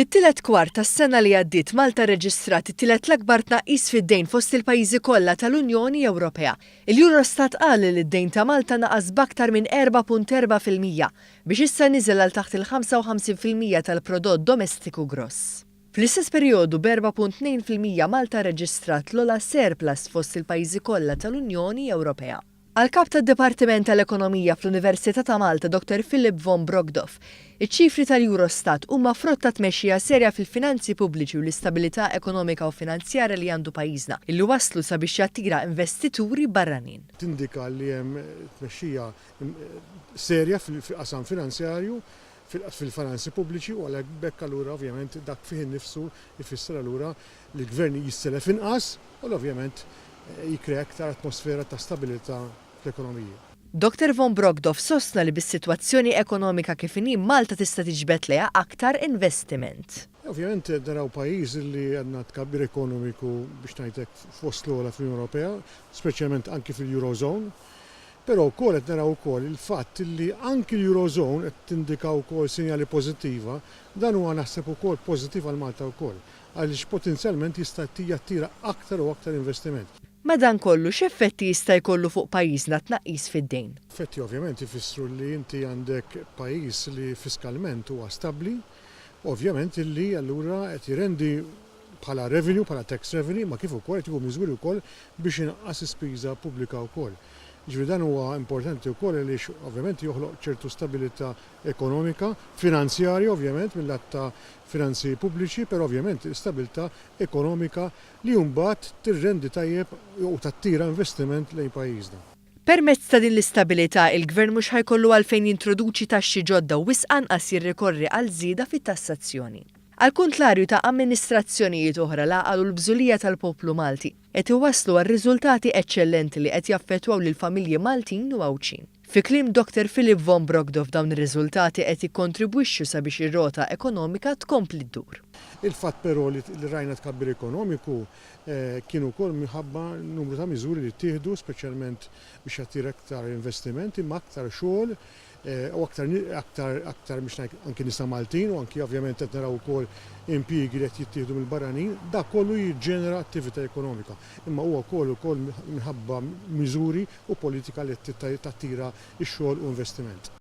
Fit-tielet kwart tas-sena li għaddiet Malta rreġistrat it-tielet l-akbar tnaqqis fid-dejn fost il-pajjiżi kollha tal-Unjoni Ewropea. Il-Eurostat qal li d-dejn ta' Malta naqas b'aktar minn 4.4% biex issa niżel għal taħt il-55% tal-prodott domestiku gross. Fl-istess perjodu b'4.2% Malta rreġistrat l-ogħla surplus fost il-pajjiżi kollha tal-Unjoni Ewropea. Għall-Kap tad-Dipartiment tal-Ekonomija fl-Università ta' Malta Dottor Philip von Brockdorff, iċ-ċifri tal-Eurostat huma frott ta' tmexxija serja fil-finanzi pubbliċi u l-istabilità ekonomika u finanzjarja li għandu pajjiżna illi wasslu sabiex jattira investituri barranin. Tindika li hemm tmexxija serja fil-qasam finanzjarju, fil-finanzi pubbliċi u għalhekk b'hekk allura ovvjament dak fih innifsu jfisser allura li l-Gvern jisselef inqas u li ovvjament jikkrea iktar atmosfera ta' stabilità fl-ekonomija. Dottor von Brockdorff sostna li bis-sitwazzjoni ekonomika kif inhi Malta tista' tiġbed lejha aktar investiment. Ovvjament qed naraw pajjiż li għandna tkabbir ekonomiku biex ngħid hekk fost l-ogħla fl-Unjoni Ewropea, speċjalment anki fil-Eurozone. Però wkoll qed naraw ukoll il-fatt li anki l-Eurozone qed tindika wkoll sinjali pożittiva, dan huwa naħseb ukoll pożittiv għal Malta wkoll, għaliex potenzjalment jista' jattira aktar u aktar investiment. Madankollu, x'effetti jista' jkollu fuq pajjiżna t-tnaqqis fid-dejn? Effetti ovvjament ifissru li inti għandek pajjiż li fiskalment huwa stabbli, ovvjament illi allura qed jirendi bħala revenue, bħala tax revenue, imma kif ukoll qed jieħu miżuri wkoll biex inaqqas l-ispiża pubblika wkoll. Jiġifieri dan huwa importanti wkoll għaliex ovvjament joħloq ċertu stabilità ekonomika, finanzjarja ovvjament mil-lat ta' finanzi pubbliċi, però ovvjament stabilità ekonomika li mbagħad tirrendi tajjeb u tattira investiment lejn pajjiżna. Permezz ta' din l-istabilità, il-Gvern mhux ħa jkollu għalfejn jintroduċi taxxi ġodda u wisq anqas jirrikorri għal żieda fit-tassazzjoni. Għall-kuntlarju ta' amministrazzjonijiet oħra, l-għaqal u l-bżulija tal-poplu Malti qed iwasslu għal riżultati eċċellenti li qed jaffettwaw lill-familji Maltin u Għawdxin. Fi kliem Dottor Philip von Brockdorff dawn ir-riżultati qed jikkontribwixxu sabiex ir-rota ekonomika tkompli ddur. Il-fatt però li rajna tkabbir ekonomiku Kien ukoll minħabba numru ta' miżuri li ttieħdu speċjalment biex jattira iktar investiment imma aktar xogħol u aktar aktar aktar biex ngħid anki nisa Maltin u anki ovvjament qed naraw ukoll impjiegi li qed jittieħdu mill-barranin, dak kollu jiġġenera attività ekonomika. Imma huwa wkoll ukoll minħabba miżuri u politika li qed tattira x-xogħol u investiment.